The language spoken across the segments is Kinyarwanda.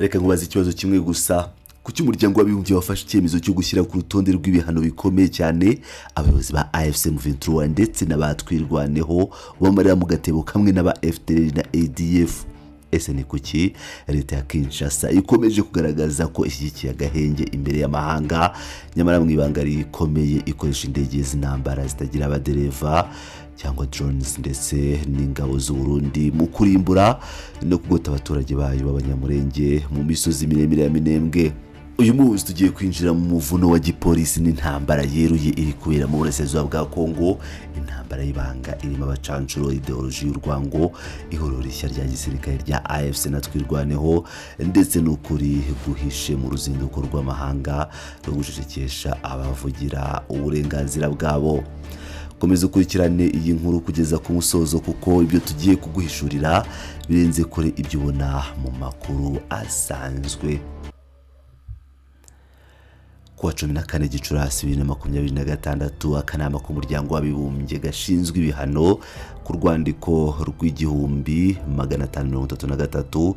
Reka nkubaze ikibazo kimwe gusa: kuki Umuryango w'Abibumbye wafashe icyemezo cyo gushyira ku rutonde rw'ibihano bikomeye cyane abayobozi ba AFC M23 ndetse n'aba Twirwaneho bamarira mu gatebo kamwe n'aba FDLR na ADF? Ese ni kuki leta ya Kinshasa ikomeje kugaragaza ko ishyigikiye agahenge imbere y'amahanga, nyamara mu ibanga rikomeye ikoresha indege z'intambara zitagira abadereva cyangwa drones ndetse n'ingabo z'u Burundi mu kurimbura no kugota abaturage bayo b'Abanyamurenge mu misozi miremire ya Minembwe? Uyu munsi tugiye kwinjira mu muvuno wa gipolisi n'intambara yeruye iri kubera mu burasirazuba bwa Kongo, intambara y'ibanga irimo abacancuro, ideoloji y'urwango, ihuriro rishya rya gisirikare rya AFC na Twirwaneho, ndetse n'ukuri guhishe mu ruzinduko rw'amahanga rwo gucecekesha abavugira uburenganzira bwabo. Komeza ukurikirane iyi nkuru kugeza ku musozo, kuko ibyo tugiye kuguhishurira birenze kure ibyo ubona mu makuru asanzwe. Kuwa 14 Gicurasi 2026, akanama k'Umuryango w'Abibumbye gashinzwe ibihano ku rwandiko rw'1533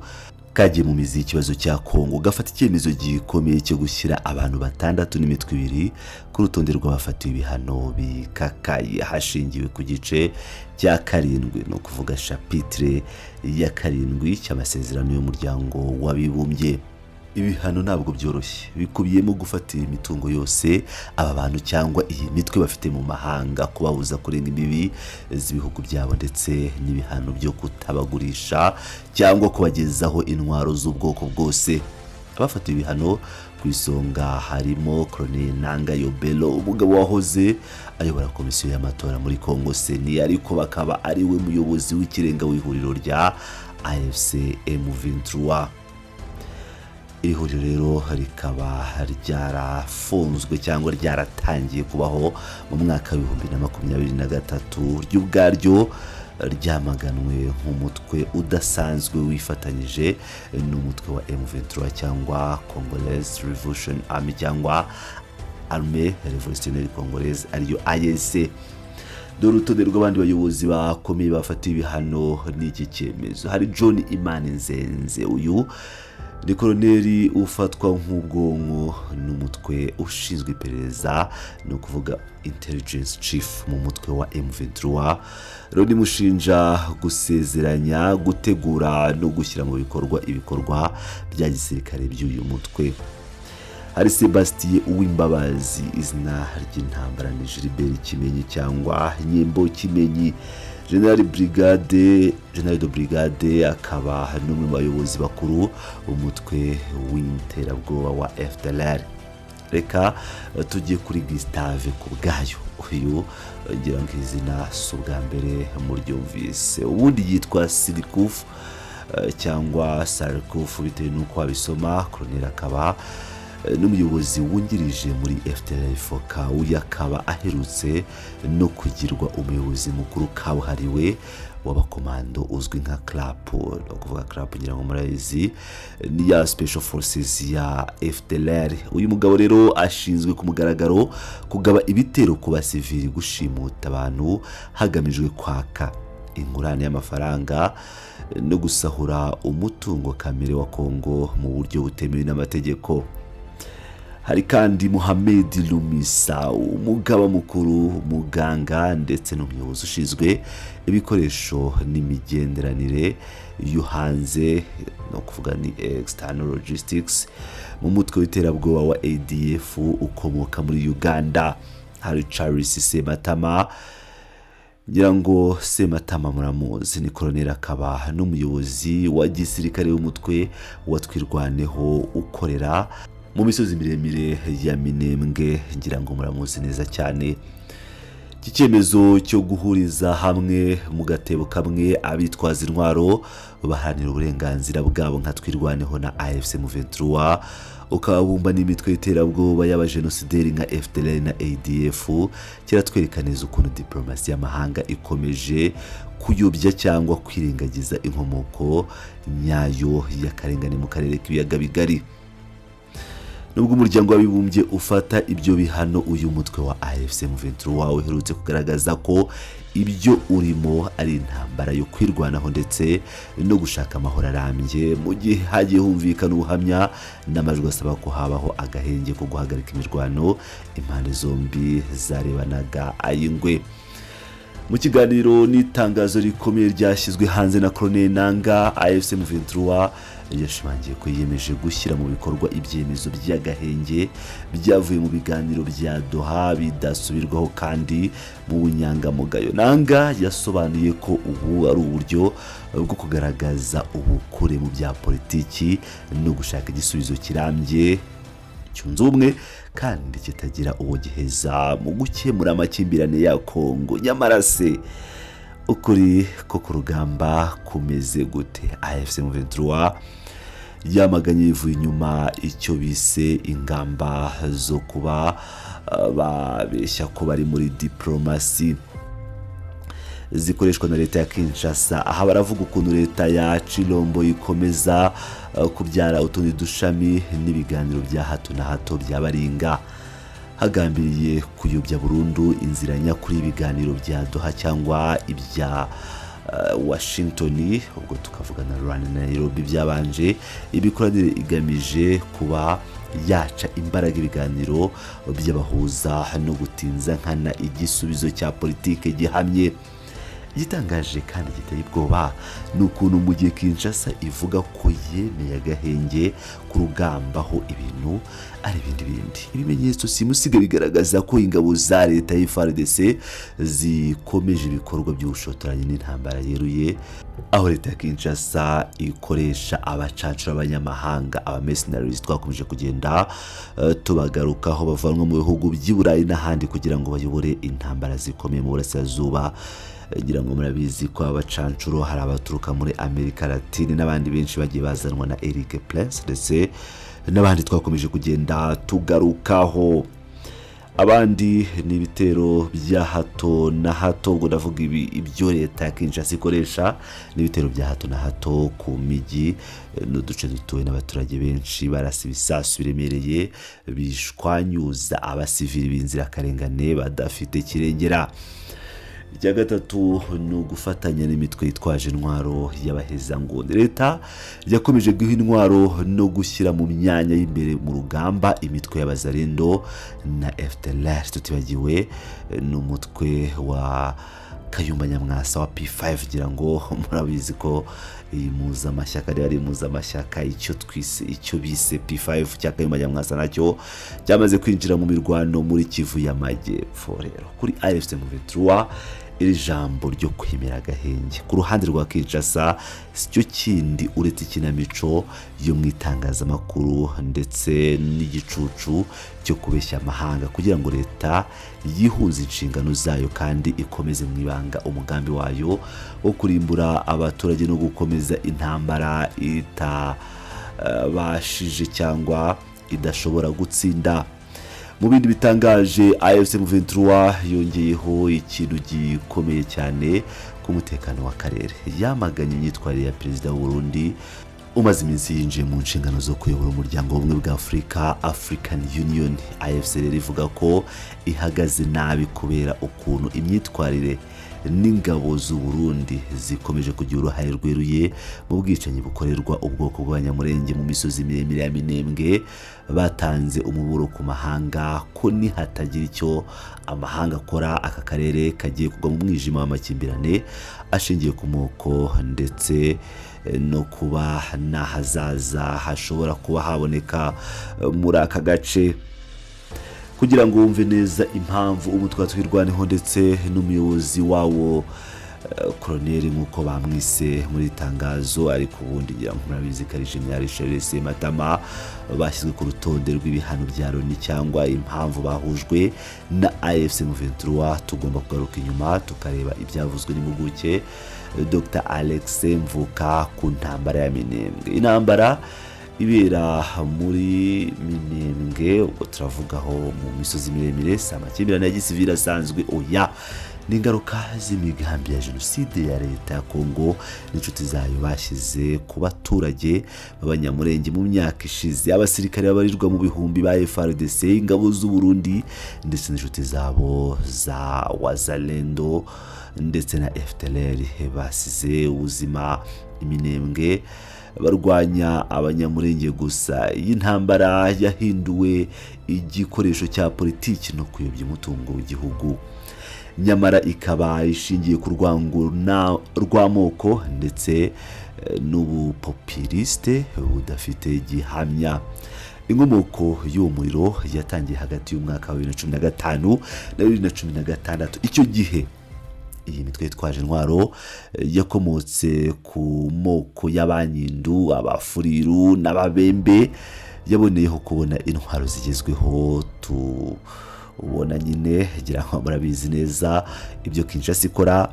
kagiye mu mizi y'ikibazo cya Kongo, gafata icyemezo gikomeye cyo gushyira abantu batandatu n'imitwe ibiri ku rutonde rw'abafatiwe ibihano bikakaye, hashingiwe ku gice cya karindwi, ni ukuvuga chapitre ya karindwi cy'amasezerano y'Umuryango w'Abibumbye. Ibihano ntabwo byoroshye, bikubiyemo gufatira imitungo yose aba bantu cyangwa iyi mitwe bafite mu mahanga, kubabuza kurenga imbibi z'ibihugu byabo, ndetse n'ibihano byo kutabagurisha cyangwa kubagezaho intwaro z'ubwoko bwose. Abafatiwe ibihano ku isonga harimo Colonel Nanga Yobelo, umugabo wahoze ayobora komisiyo y'amatora muri Congo, CENI, ariko bakaba ari we muyobozi w'ikirenga w'ihuriro rya AFC M23. Iri huriro rero rikaba ryarafunzwe cyangwa ryaratangiye kubaho mu mwaka w'2023, ryo ubwaryo ryamaganwe nk'umutwe udasanzwe wifatanyije n'umutwe wa M23 cyangwa Congolese Revolution Army cyangwa Armée Révolutionnaire Congolaise, ariyo ANC. Dore urutonde rw'abandi bayobozi bakomeye bafatiwe ibihano n'iki cyemezo. Hari John Imani Nzenze, uyu ni koroneri ufatwa nk'ubwonko n'umutwe ushinzwe iperereza, ni ukuvuga intelligence chief mu mutwe wa M23. Loni imushinja gusezeranya, gutegura no gushyira mu bikorwa ibikorwa bya gisirikare by'uyu mutwe. Hari Sebastien Uwimbabazi, izina ry'intambara ni Gilbert Kimenyi cyangwa Nyembo Kimenyi, general brigade, general de brigade, akaba n'umwe mu bayobozi bakuru b'umutwe w'iterabwoba wa FDLR. Reka tujye kuri Gustave Kubwayo. Uyu ngira ngo izina si ubwa mbere muryumvise. Ubundi yitwa Sirikufu cyangwa Sarikufu, bitewe n'uko wabisoma. Koroneri akaba n'umuyobozi wungirije muri FDLR FOCA. Uyu akaba aherutse no kugirwa umuyobozi mukuru kabuhariwe w'abakomando uzwi nka CRAP. Ni ukuvuga CRAP, ngira ngo murayizi, ni ya special forces ya FDLR. Uyu mugabo rero ashinzwe ku mugaragaro kugaba ibitero ku basivili, gushimuta abantu hagamijwe kwaka ingurane y'amafaranga no gusahura umutungo kamere wa Kongo mu buryo butemewe n'amategeko. Hari kandi Muhamed Lumisa, umugaba mukuru, muganga ndetse n'umuyobozi ushinzwe ibikoresho n'imigenderanire yo hanze, ni ukuvuga ni external logistics, mu mutwe w'iterabwoba wa ADF, ukomoka muri Uganda. Hari Charles Sematama, ngira ngo Sematama muramuzi, ni koroneri akaba n'umuyobozi wa gisirikare w'umutwe wa Twirwaneho ukorera mu misozi miremire ya Minembwe, ngira ngo muramuzi neza cyane. Iki cyemezo cyo guhuriza hamwe mu gatebo kamwe abitwaza intwaro baharanira uburenganzira bwabo nka Twirwaneho na AFC M23, ukabumba n'imitwe y'iterabwoba y'abajenosideri nka FDLR na ADF, kiratwereka neza ukuntu diplomasi y'amahanga ikomeje kuyobya cyangwa kwirengagiza inkomoko nyayo y'akarengane mu karere k'Ibiyaga Bigari. Nubwo Umuryango w'Abibumbye ufata ibyo bihano, uyu mutwe wa AFC M23 uherutse kugaragaza ko ibyo urimo ari intambara yo kwirwanaho ndetse no gushaka amahoro arambye, mu gihe hagiye humvikana ubuhamya n'amajwi asaba ko habaho agahenge ko guhagarika imirwano, impande zombi zarebanaga ay'ingwe. Mu kiganiro n'itangazo rikomeye ryashyizwe hanze na Colonel Nanga, AFC M23 yashimangiye ko yiyemeje gushyira mu bikorwa ibyemezo by'agahenge byavuye mu biganiro bya Doha bidasubirwaho kandi mu bunyangamugayo. Nanga yasobanuye ko ubu ari uburyo bwo kugaragaza ubukure mu bya politiki no gushaka igisubizo kirambye, cyunze ubumwe kandi kitagira uwo giheza mu gukemura amakimbirane ya Kongo. Nyamara se ukuri ko ku rugamba kumeze gute? AFC M23 yamaganye yivuye inyuma icyo bise ingamba zo kuba babeshya ko bari muri diplomasi zikoreshwa na leta ya Kinshasa. Aha baravuga ukuntu leta ya Chilombo ikomeza kubyara utundi dushami n'ibiganiro bya hato na hato bya baringa, hagambiriye kuyobya burundu inzira nyakuri y'ibiganiro bya Doha cyangwa ibya Washington, ubwo tukavuga na Rwanda na Nairobi byabanje. Imikoranire igamije kuba yaca imbaraga ibiganiro by'abahuza no gutinza nkana igisubizo cya politike gihamye. Igitangaje kandi giteye ubwoba ni ukuntu mu gihe Kinshasa ivuga ko yemeye agahenge ku rugamba, aho ibintu ari ibindi bindi. Ibimenyetso simusiga bigaragaza ko ingabo za leta y'FARDC zikomeje ibikorwa by'ubushotoranyi n'intambara yeruye, aho leta ya Kinshasa ikoresha abacancuro b'abanyamahanga, aba mercenaries twakomeje kugenda tubagarukaho, bavanwa mu bihugu by'i Burayi n'ahandi kugira ngo bayobore intambara zikomeye mu burasirazuba. Ngira ngo murabizi ko abacancuro hari abaturuka muri Amerika Latine n'abandi benshi bagiye bazanwa na Eric Prince ndetse n'abandi twakomeje kugenda tugarukaho. Abandi ni ibitero bya hato na hato, ubwo ndavuga ibi ibyo leta ya Kinshasa ikoresha, ni ibitero bya hato na hato ku mijyi n'uduce dutuwe n'abaturage benshi, barasa ibisasu biremereye bishwanyuza abasivili b'inzirakarengane badafite kirengera. Icya gatatu ni ugufatanya n'imitwe yitwaje intwaro y'abahezanguni. Leta yakomeje guha intwaro no gushyira mu myanya y'imbere mu rugamba imitwe y'Abazarendo na FDLR, tutibagiwe n'umutwe wa Kayumba Nyamwasa wa P5. Ngira ngo murabizi ko iyi mpuzamashyaka ari impuzamashyaka, icyo twise, icyo bise P5 cya Kayumba Nyamwasa, nacyo cyamaze kwinjira mu mirwano muri Kivu y'Amajyepfo. Rero kuri AFC M23, iri jambo ryo kwemera agahenge ku ruhande rwa Kinshasa si cyo kindi uretse ikinamico yo mu itangazamakuru ndetse n'igicucu cyo kubeshya amahanga, kugira ngo leta yihunze inshingano zayo kandi ikomeze mu ibanga umugambi wayo wo kurimbura abaturage no gukomeza intambara itabashije cyangwa idashobora gutsinda. Mu bindi bitangaje, AFC M23 yongeyeho ikintu gikomeye cyane ku mutekano w'akarere. Yamaganye imyitwarire ya perezida w'u Burundi umaze iminsi yinjiye mu nshingano zo kuyobora Umuryango w'Ubumwe bwa Afurika, African Union. AFC rero ivuga ko ihagaze nabi kubera ukuntu imyitwarire n'ingabo z'u Burundi zikomeje kugira uruhare rweruye mu bwicanyi bukorerwa ubwoko bw'Abanyamurenge mu misozi miremire ya Minembwe. Batanze umuburo ku mahanga ko nihatagira icyo amahanga akora, aka karere kagiye kugwa mu mwijima w'amakimbirane ashingiye ku moko, ndetse no kuba n'ahazaza hashobora kuba haboneka muri aka gace. Kugira ngo wumve neza impamvu umutwe wa Twirwaneho ndetse n'umuyobozi wawo koroneri nk'uko bamwise muri itangazo, ariko ubundi ngira ngo murabizi ko ari General Charles Sematama, bashyizwe ku rutonde rw'ibihano bya Loni cyangwa impamvu bahujwe na AFC M23, tugomba kugaruka inyuma tukareba ibyavuzwe n'impuguke Dr Alex Mvuka ku ntambara ya Minembwe. Intambara ibera muri Minembwe, ubwo turavugaho mu misozi miremire, si amakimbirane ya gisivili asanzwe, oya. N'ingaruka z'imigambi ya jenoside ya leta ya Kongo n'inshuti zayo bashyize ku baturage b'Abanyamurenge mu myaka ishize. Abasirikare babarirwa mu bihumbi ba FARDC, ingabo z'u Burundi ndetse n'inshuti zabo za Wazalendo ndetse na FDLR basize ubuzima iminembwe barwanya Abanyamurenge gusa. Iyi ntambara yahinduwe igikoresho cya politiki no kuyobya umutungo w'igihugu, nyamara ikaba ishingiye ku rwango rw'amoko ndetse n'ubupopilisite budafite gihamya. Inkomoko y'uwo muriro yatangiye hagati y'umwaka wa 2015 na 2016. Icyo gihe iyi mitwe yitwaje intwaro yakomotse ku moko y'Abanyindu, Abafuriru n'Ababembe, yaboneyeho kubona intwaro zigezweho. Tubona nyine, ngira ngo murabizi neza ibyo Kinshasa ikora.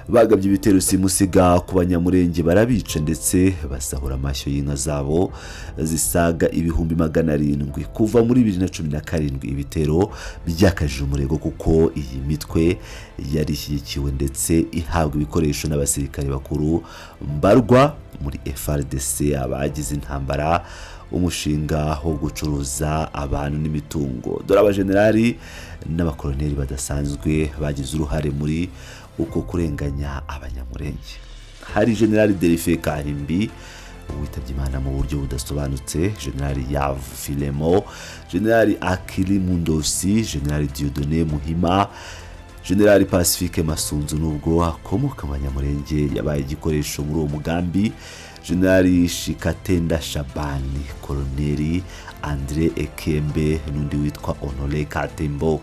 Bagabye ibitero simusiga ku Banyamurenge, barabica ndetse basahura amashyo y'inka zabo zisaga 700,000. Kuva muri 2017 ibitero byakajije umurego, kuko iyi mitwe yari ishyigikiwe ndetse ihabwa ibikoresho n'abasirikare bakuru mbarwa muri FARDC, abagize intambara umushinga wo gucuruza abantu n'imitungo. Dore abajenerali n'abakoloneli badasanzwe bagize uruhare muri uko kurenganya Abanyamurenge. Hari Generali Delphin Kahimbi witabye Imana mu buryo budasobanutse, Generali Yav Filemo, Generali Akili Mundosi, Generali Dieudonné Muhima, Generali Pacifique Masunzu, nubwo akomoka mu Banyamurenge yabaye igikoresho muri uwo mugambi, Generali Shikatenda Shabani, Koloneli Andre Ekembe n'undi witwa Honore Katembo.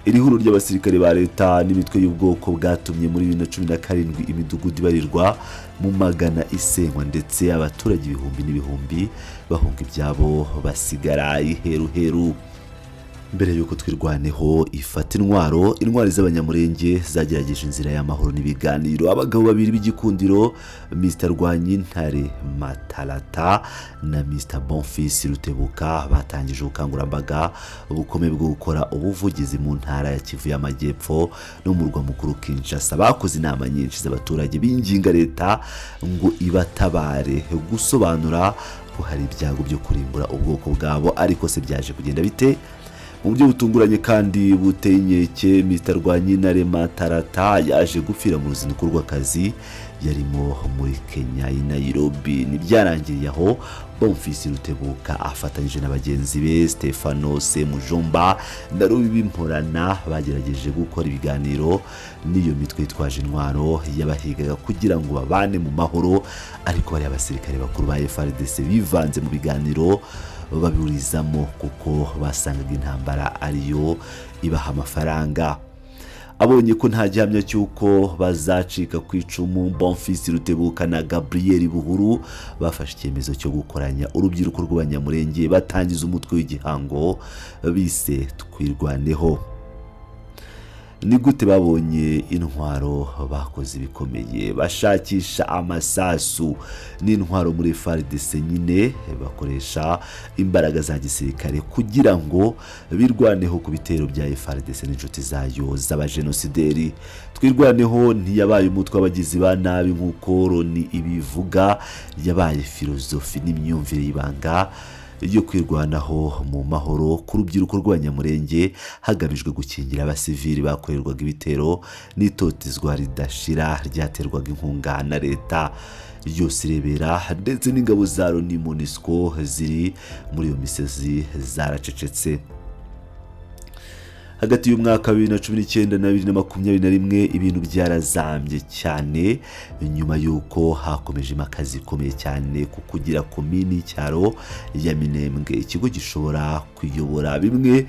Iri huriro ry'abasirikare ba leta n'imitwe y'ubwoko bwatumye muri 2017 imidugudu ibarirwa mu magana isenywa, ndetse abaturage ibihumbi n'ibihumbi bahunga ibyabo, basigara iheruheru. Mbere y'uko Twirwaneho ifata intwaro, intwari z'Abanyamurenge zagerageje inzira y'amahoro n'ibiganiro. Abagabo babiri b'igikundiro, Mr Rwanyintare Matarata na Mr Bonfils Rutebuka, batangije ubukangurambaga bukomeye bwo gukora ubuvugizi mu ntara ya Kivu y'Amajyepfo no mu murwa mukuru Kinshasa. Bakoze inama nyinshi z'abaturage binginga leta ngo ibatabare, gusobanura ko hari ibyago byo kurimbura ubwoko bwabo. Ariko se byaje kugenda bite? Mu buryo butunguranye kandi buteye inkeke, Mr Rwanyintare Matarata yaje gupfira mu ruzinduko rw'akazi yarimo muri Kenya i Nairobi. Ntibyarangiriye aho. Bonfils Rutebuka afatanyije na bagenzi be Stefano Semujomba na Rubibi Mporana bagerageje gukora ibiganiro n'iyo mitwe yitwaje intwaro yabahigaga kugira ngo babane mu mahoro, ariko bariya basirikare bakuru ba FARDC bivanze mu biganiro babiburizamo, kuko basangaga intambara ariyo ibaha amafaranga. Abonye ko nta gihamya cy'uko bazacika ku icumu, Bonfils Rutebuka na Gabriel Buhuru bafashe icyemezo cyo gukoranya urubyiruko rw'Abanyamurenge, batangiza umutwe w'igihango bise Twirwaneho. Ni gute babonye intwaro? Bakoze ibikomeye, bashakisha amasasu n'intwaro muri FARDC nyine, bakoresha imbaraga za gisirikare kugira ngo birwaneho ku bitero bya FARDC n'inshuti zayo z'abajenosideri. Twirwaneho ntiyabaye umutwe w'abagizi ba nabi nk'uko Loni ibivuga, yabaye filozofi n'imyumvire y'ibanga yo kwirwanaho mu mahoro ku rubyiruko rw'Abanyamurenge, hagamijwe gukingira abasivili bakorerwaga ibitero n'itotezwa ridashira ryaterwaga inkunga na leta yose irebera, ndetse n'ingabo za Loni, MONUSCO ziri muri iyo misozi zaracecetse. Hagati y'umwaka wa 2019 na 2021 ibintu byarazambye cyane, nyuma y'uko hakomeje impaka zikomeye cyane ku kugira komini y'icyaro ya Minembwe ikigo gishobora kuyobora bimwe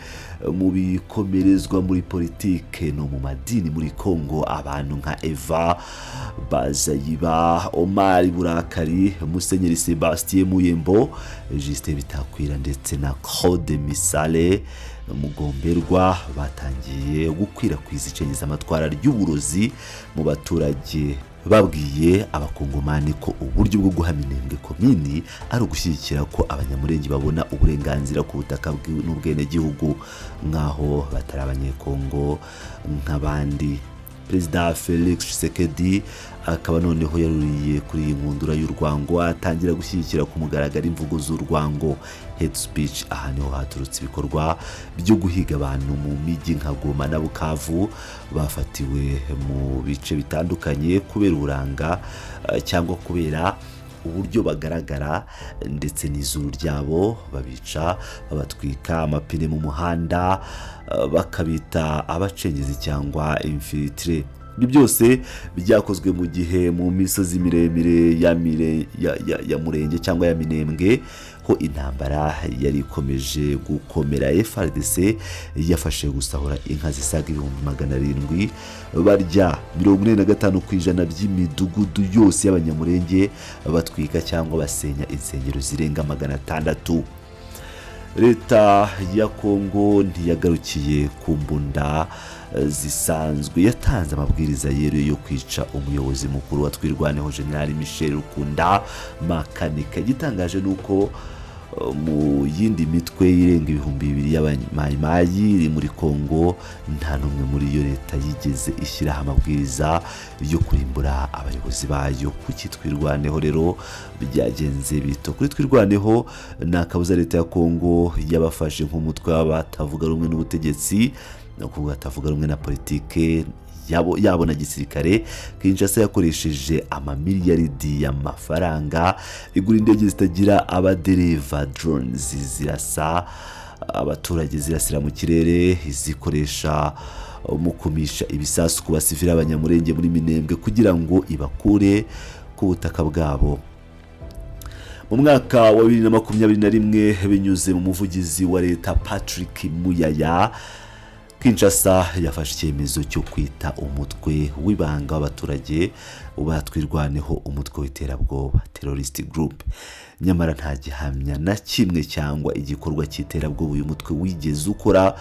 mu bikomerezwa muri politike no mu madini muri Congo. Abantu nka Eva Bazayiba, Omar Burakari, Musenyeri Sebastien Muyembo, Justin Bitakwira ndetse na Claude Misale Mugomberwa batangiye gukwirakwiza icengezamatwara ry'uburozi mu baturage. Babwiye Abakongomani ko uburyo bwo guha Minembwe komini ari ugushyigikira ko Abanyamurenge babona uburenganzira ku butaka n'ubwenegihugu, nk'aho batari Abanyekongo nk'abandi. Perezida Felix Tshisekedi akaba noneho yaruriye kuri iyi nkundura y'urwango, atangira gushyigikira ku mugaragaro imvugo z'urwango, hate speech. Aha niho haturutse ibikorwa byo guhiga abantu mu mijyi nka Goma na Bukavu bafatiwe mu bice bitandukanye kubera uburanga cyangwa kubera uburyo bagaragara ndetse n'izuru ryabo, babica, babatwika amapine mu muhanda, bakabita abacengezi cyangwa infiltrés. Ibi byose byakozwe mu gihe mu misozi miremire ya Murenge cyangwa ya Minembwe ho intambara yari ikomeje gukomera. FARDC yafashe gusahura inka zisaga 700,000, barya 45% by'imidugudu yose y'Abanyamurenge, batwika cyangwa basenya insengero zirenga 600. Leta ya Kongo ntiyagarukiye ku mbunda zisanzwe. Yatanze amabwiriza yeruye yo kwica umuyobozi mukuru wa Twirwaneho, General Michel Rukunda Makanika. Igitangaje ni uko mu yindi mitwe irenga 2000 y'Abamayimayi iri muri Kongo, nta n'umwe muri iyo leta yigeze ishyiraho amabwiriza yo kurimbura abayobozi bayo. Kuki Twirwaneho rero byagenze bito? Kuri Twirwaneho ni akabuza. Leta ya Kongo yabafashe nk'umutwe w'abatavuga rumwe n'ubutegetsi, ni ukuvuga batavuga rumwe na politike yabo na gisirikare. Kinshasa yakoresheje amamiliyaridi y'amafaranga igura indege zitagira abadereva, drones, zirasa abaturage zirasira mu kirere, izikoresha mu kumisha ibisasu ku basivili b'Abanyamurenge muri Minembwe kugira ngo ibakure ku butaka bwabo. Mu mwaka wa 2021, binyuze mu muvugizi wa leta Patrick Muyaya, Kinshasa yafashe icyemezo cyo kwita umutwe w'ibanga w'abaturage Twirwaneho umutwe w'iterabwoba, terrorist group. Nyamara nta gihamya na kimwe cyangwa igikorwa cy'iterabwoba uyu mutwe wigeze ukora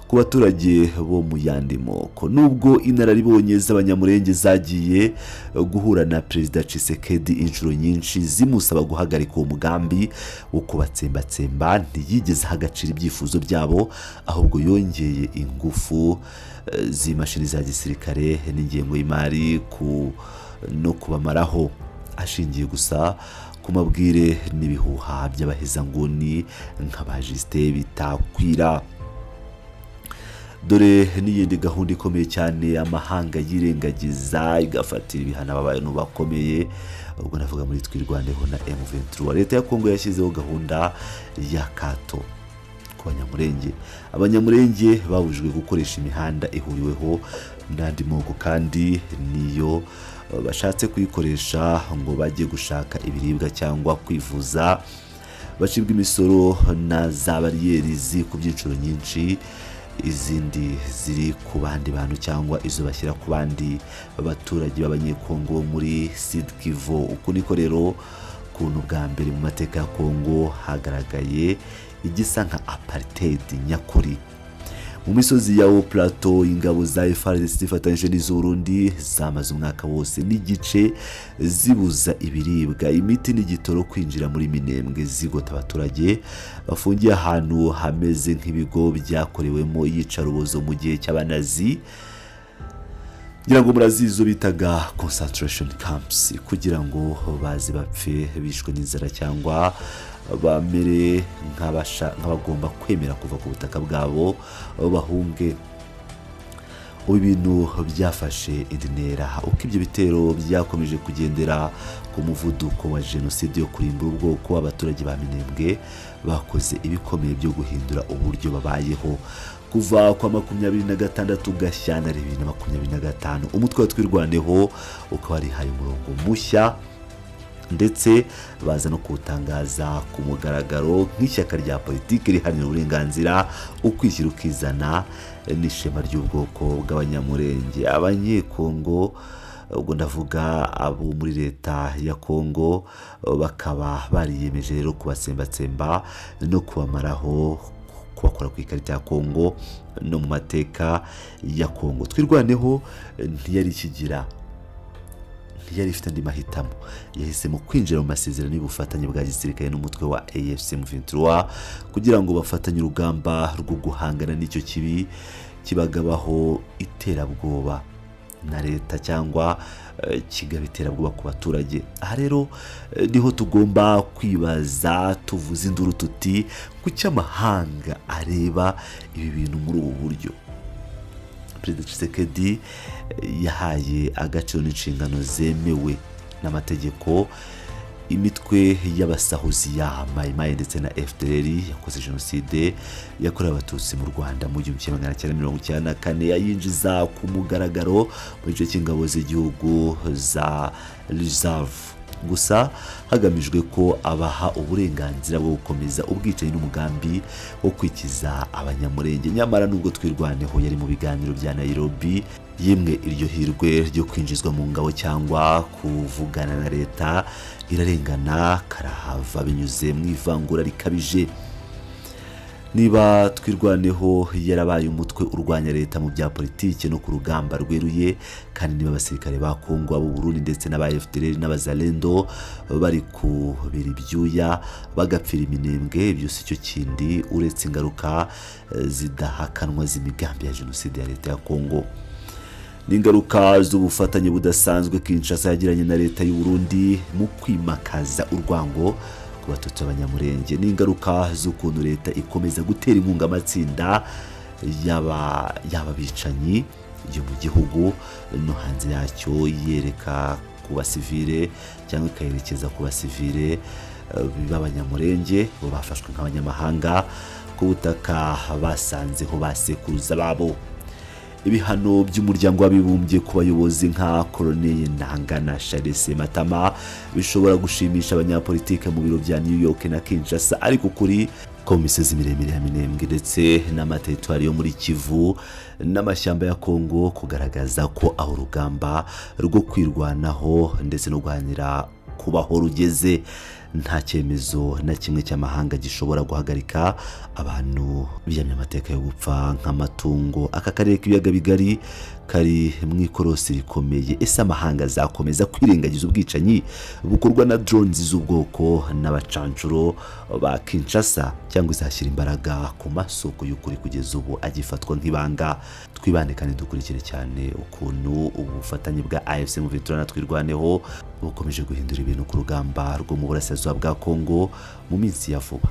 ku baturage bo mu yandi moko. Nubwo inararibonye z'Abanyamurenge zagiye guhura na Perezida Tshisekedi inshuro nyinshi zimusaba guhagarika uwo mugambi wo kubatsembatsemba, ntiyigeze aha agaciro ibyifuzo byabo, ahubwo yongeye ingufu z'imashini za gisirikare n'ingengo y'imari ku no kubamaraho, ashingiye gusa ku mabwire n'ibihuha by'abahezanguni nk'aba Justin Bitakwira. Dore n'iyindi gahunda ikomeye cyane amahanga yirengagiza igafatira ibihano aba bantu bakomeye, ubwo navuga muri Twirwaneho na M23. Leta ya Kongo yashyizeho gahunda ya kato ku Banyamurenge. Abanyamurenge babujijwe gukoresha imihanda ihuriweho n'andi moko, kandi niyo bashatse kuyikoresha ngo bajye gushaka ibiribwa cyangwa kwivuza, bacibwa imisoro na za bariyeri zikubye inshuro nyinshi izindi ziri ku bandi bantu cyangwa izo bashyira ku bandi baturage b'Abanyekongo muri Sud Kivu. Uku niko rero kuntu bwa mbere mu mateka ya Kongo hagaragaye igisa nka apartheid nyakuri. Mu misozi ya Plateau, ingabo za FARDC zifatanyije n'iz'Uburundi zamaze umwaka wose n'igice zibuza ibiribwa, imiti n'igitoro kwinjira muri Minembwe, zigota abaturage bafungiye ahantu hameze nk'ibigo byakorewemo iyicarubozo mu gihe cy'Abanazi, ngira ngo murazizo bitaga concentration camps, kugira ngo baze bapfe bishwe n'inzara cyangwa bamere nk'abagomba kwemera kuva ku butaka bwabo bahunge. Ubu ibintu byafashe indi ntera uko ibyo bitero byakomeje kugendera ku muvuduko wa jenoside yo kurimbura ubwoko. Abaturage ba Minembwe bakoze ibikomeye byo guhindura uburyo babayeho. Kuva kwa 26 Gashyantare 2025, umutwe wa Twirwaneho ukaba warihaye umurongo mushya, ndetse baza no kuwutangaza ku mugaragaro nk'ishyaka rya politiki riharanira uburenganzira, ukwishyira ukizana n'ishema ry'ubwoko bw'Abanyamurenge. Abanyekongo, ubwo ndavuga abo muri leta ya Kongo, bakaba bariyemeje rero kubatsembatsemba no kubamaraho, kubakora ku ikarita ya Kongo no mu mateka ya Kongo. Twirwaneho ntiyari ikigira, ntiyari ifite andi mahitamo. Yahisemo kwinjira mu masezerano y'ubufatanye bwa gisirikare n'umutwe wa AFC M23 kugira ngo bafatanye urugamba rwo guhangana n'icyo kibi kibagabaho iterabwoba. Na leta cyangwa kigaba iterabwoba ku baturage. Aha rero niho tugomba kwibaza, tuvuze induru tuti: kuki amahanga areba ibi bintu muri ubu buryo? Perezida Tshisekedi yahaye agaciro n'inshingano zemewe n'amategeko imitwe y'abasahuzi ya Mayimayi ndetse na FDLR yakoze jenoside yakorewe Abatutsi mu Rwanda mu 1994, ayinjiza ku mugaragaro mu gice cy'ingabo z'igihugu za reserve, gusa hagamijwe ko abaha uburenganzira bwo gukomeza ubwicanyi n'umugambi wo kwikiza Abanyamurenge. Nyamara nubwo Twirwaneho yari mu biganiro bya Nairobi, yimwe iryo hirwe ryo kwinjizwa mu ngabo cyangwa kuvugana na leta, irarengana karahava binyuze mu ivangura rikabije. Niba Twirwaneho yarabaye umutwe urwanya leta mu bya politiki no ku rugamba rweruye, kandi niba abasirikare ba Kongo, abo Burundi ndetse n'aba FDLR n'Abazalendo bari kubira ibyuya bagapfira Iminembwe, ibyo si cyo kindi uretse ingaruka zidahakanwa z'imigambi ya jenoside ya leta ya Kongo, n'ingaruka z'ubufatanye budasanzwe Kinshasa yagiranye na leta y'u Burundi mu kwimakaza urwango ku Batutsi b'Abanyamurenge, n'ingaruka z'ukuntu leta ikomeza gutera inkunga amatsinda y'aba bicanyi yo mu gihugu no hanze yacyo, yereka ku basivile cyangwa ikayerekeza ku basivile b'Abanyamurenge, bo bafashwe nk'abanyamahanga ku butaka basanzeho ba sekuruza babo. Ibihano by'Umuryango w'Abibumbye ku bayobozi nka Colonel Nanga na Charles Matama bishobora gushimisha abanyapolitike mu biro bya New York na Kinshasa, ariko kuri ko mu misozi miremire ya Minembwe ndetse n'amateritwari yo muri Kivu n'amashyamba ya Kongo, kugaragaza ko aho urugamba rwo kwirwanaho ndetse no guharanira kubaho rugeze, nta cyemezo na kimwe cy'amahanga gishobora guhagarika abantu biyamye amateka yo gupfa nk'amatungo. Aka karere k'Ibiyaga Bigari kari mu ikorosi rikomeye. Ese amahanga azakomeza kwirengagiza ubwicanyi bukorwa na drones z'ubwoko n'abacancuro ba Kinshasa, cyangwa izashyira imbaraga ku masoko y'ukuri kugeza ubu agifatwa nk'ibanga? Twibande kandi dukurikire cyane ukuntu ubufatanye bwa AFC M23 na Twirwaneho bukomeje guhindura ibintu ku rugamba rwo mu burasirazuba bwa Kongo mu minsi ya vuba.